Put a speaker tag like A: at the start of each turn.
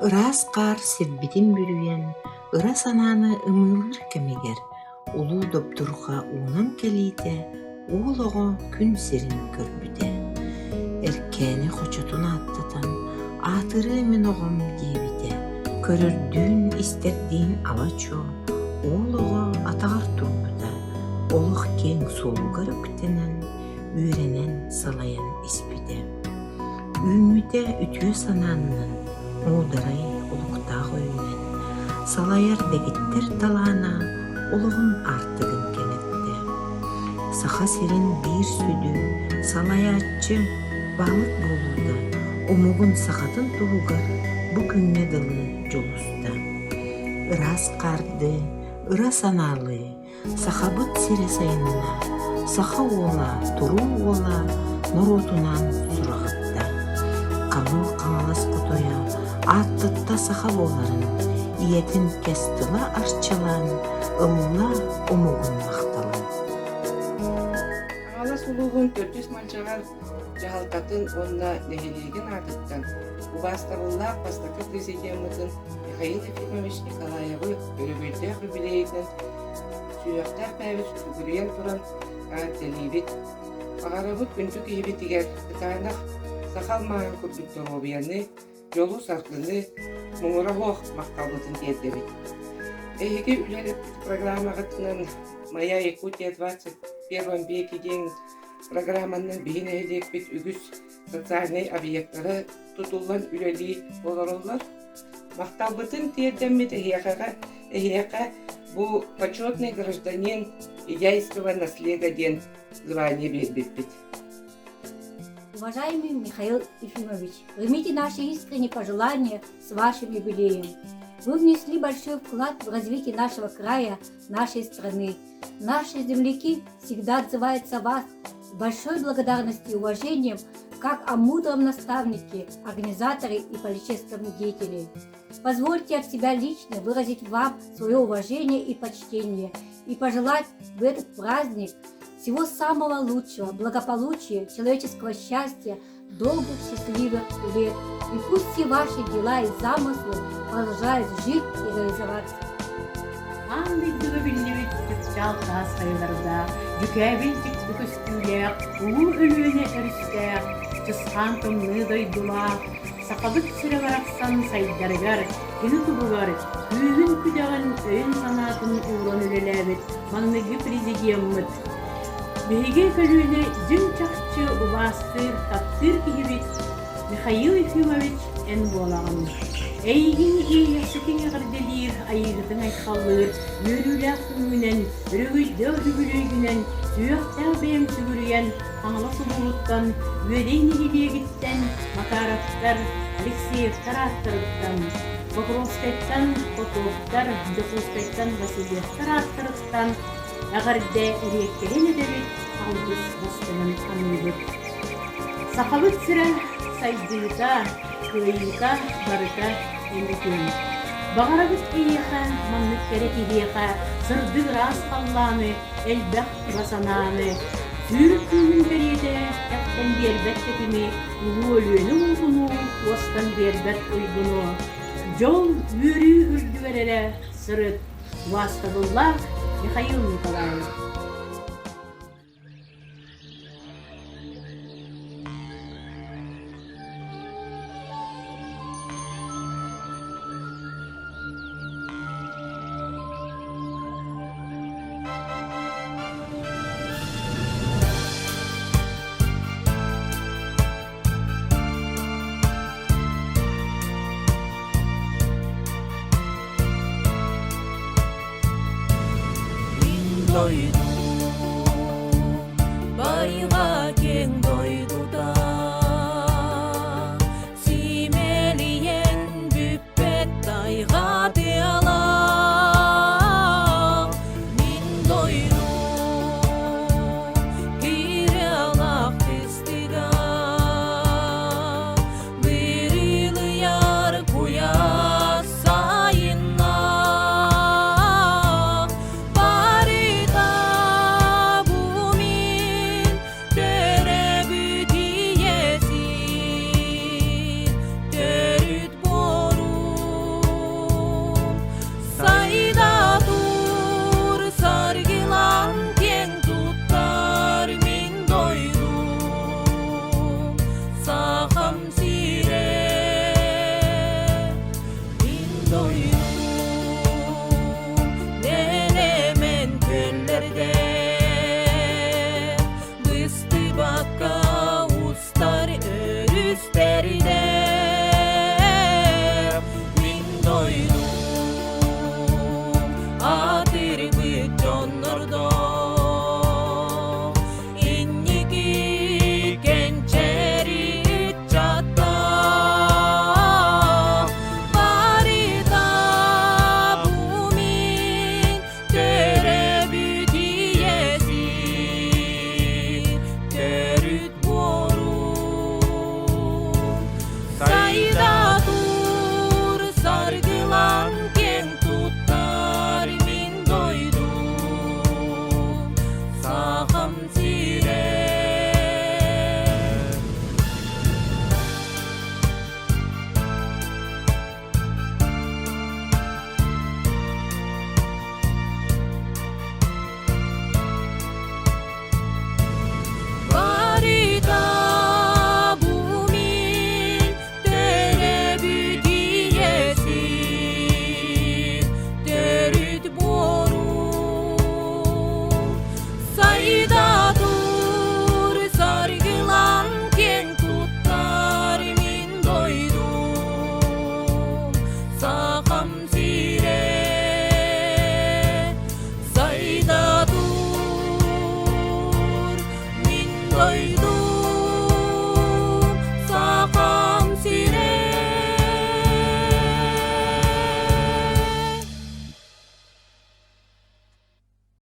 A: Ыраас хаар сирбитин бүрүйэн, ыра санааны ымыылыыр кэмигэр Улуу Добдурҕа уунан кэлиитэ уол оҕо күн сирин көрбүтэ. Эркээни хочотун ааттатан, аатырыа мин оҕом диэбитэ. Көрөрдүүн-истэрдиин ала-чуо уол оҕо атаҕар турбута, олох киэҥ суолугар үктэнэн, үөрэнэн салайан испитэ. Үүммүтэ үтүө санааннан, муударай олуктаах өйүнэн, салайар дэгиттэр талаана олоҕун аартыгын кэҥэттэ. Саха сирин биир сүдү салайааччы баһылык буолуута омугун сахатын туһугар бу күҥҥэ дылы дьулуста. Ыраас хаардыы, ыра санаалыы Сахабыт сирэ сайынна, саха уола, туруу уола норуотунаан сураҕырда. Хаҥыл Хаҥалас хотойо ааттатта саха буоларын, ийэтин кэс тыла арчылаан, ылла омугун махталын.
B: Хаҥалас улууһун төрдүс Малдьаҕар дьаһалтатын уонна нэһилиэгин аатыттан убаастабыллаах бастакы президеммытын Михаил Ефимович Николаевы өрөгөйдөөх үбүлүөйүнэн сүһүөхтээх бэйэбит сүгүрүйэн туран эҕэрдэлиибит. Баҕарабыт күндү киһибитигэр кытаанах саха алмааһын курдук доруобуйаны, дьолу-саргыны, муҥура суох махталбытын тиэрдэбит. Эһиги үлэлэппит программаҕытынан «Моя Якутия 21 веке» диэн программанан биһи нэһилиэкпит үгүс социальнай объектара тутуллан үлэлии олороллор. Махталбытын тиэрдэммит эһиэхэҕэ эһиэхэ бу почетный гражданин Идяйского наслега диэн звание биэрбиппит.
C: Уважаемый Михаил Ефимович, примите наши искренние пожелания с вашим юбилеем. Вы внесли большой вклад в развитие нашего края, нашей страны. Наши земляки всегда отзываются о вас с большой благодарностью и уважением, как о мудром наставнике, организаторе и политическом деятеле. Позвольте от себя лично выразить вам свое уважение и почтение и пожелать в этот праздник всего самого лучшего, благополучия, человеческого счастья, долгих счастливых лет. И пусть все ваши дела и замыслы продолжают жить и реализоваться.
D: Аан дойдуга биллибит чыпчаал таас хайалардаах, дьүкээбил дьикти көстүүлээх, улуу Өлүөнэ өрүстээх, чысхаан тымныы дойдулаах, Сахабыт сирэ барахсан сайдарыгар, кини туһугар күүһүн-күдэҕин, өйүн-санаатын ууран үлэлээбит маҥнайгы президеммыт Биһиги көлүөнэ дьиҥ-чахчы убаастыыр, таптыыр киһибит Михаил Ефимович эн буолаҕын. Эйигин иэйиэхситиҥ эҕэрдэлиир, айыыһытыҥ айхаллыыр, үөрүүлээх күҥҥүнэн, өрөгөйдөөх үбүлүөйгүнэн, сүһүөхтээх бэйэҥ сүгүрүйэн, Хаҥалас улууһуттан, Үөдэй нэһилиэгиттэн Макаровтар, Алексеевтар ааттарыттан, Покровскайтан Потоптар, Дьокуускайтан Васильевтар ааттарыттан Эҕэрдэ эриэккэһин этэбит, алгыс бастыҥын аныыбыт. Сахабыт сирэ сайдыыта, кыайыыта барыта эн үтүөҥ. Баҕарабыт эйиэхэ маннык кэрэ киһиэхэ сырдык ыраас халлааны, элбэх ыра санааны, сүүрүк күүһүн кэриэтэ тэптэн биэрбэт тэтими, улуу Өлүөнэ уутунуу уостан биэрбэт уйгуну, дьол, үөрүү үрдүгэр эрэ сырыт. Убаастабыллаах Михаил Николаевич!
E: Мин дойду, байҕа киэҥ дойдута, симэлийэн бүппэт тайҕа тыалаах. Мин дойду, кириалаах Бирилийар куйаас сайыннаах барыта бу мин төрүт. Дойду.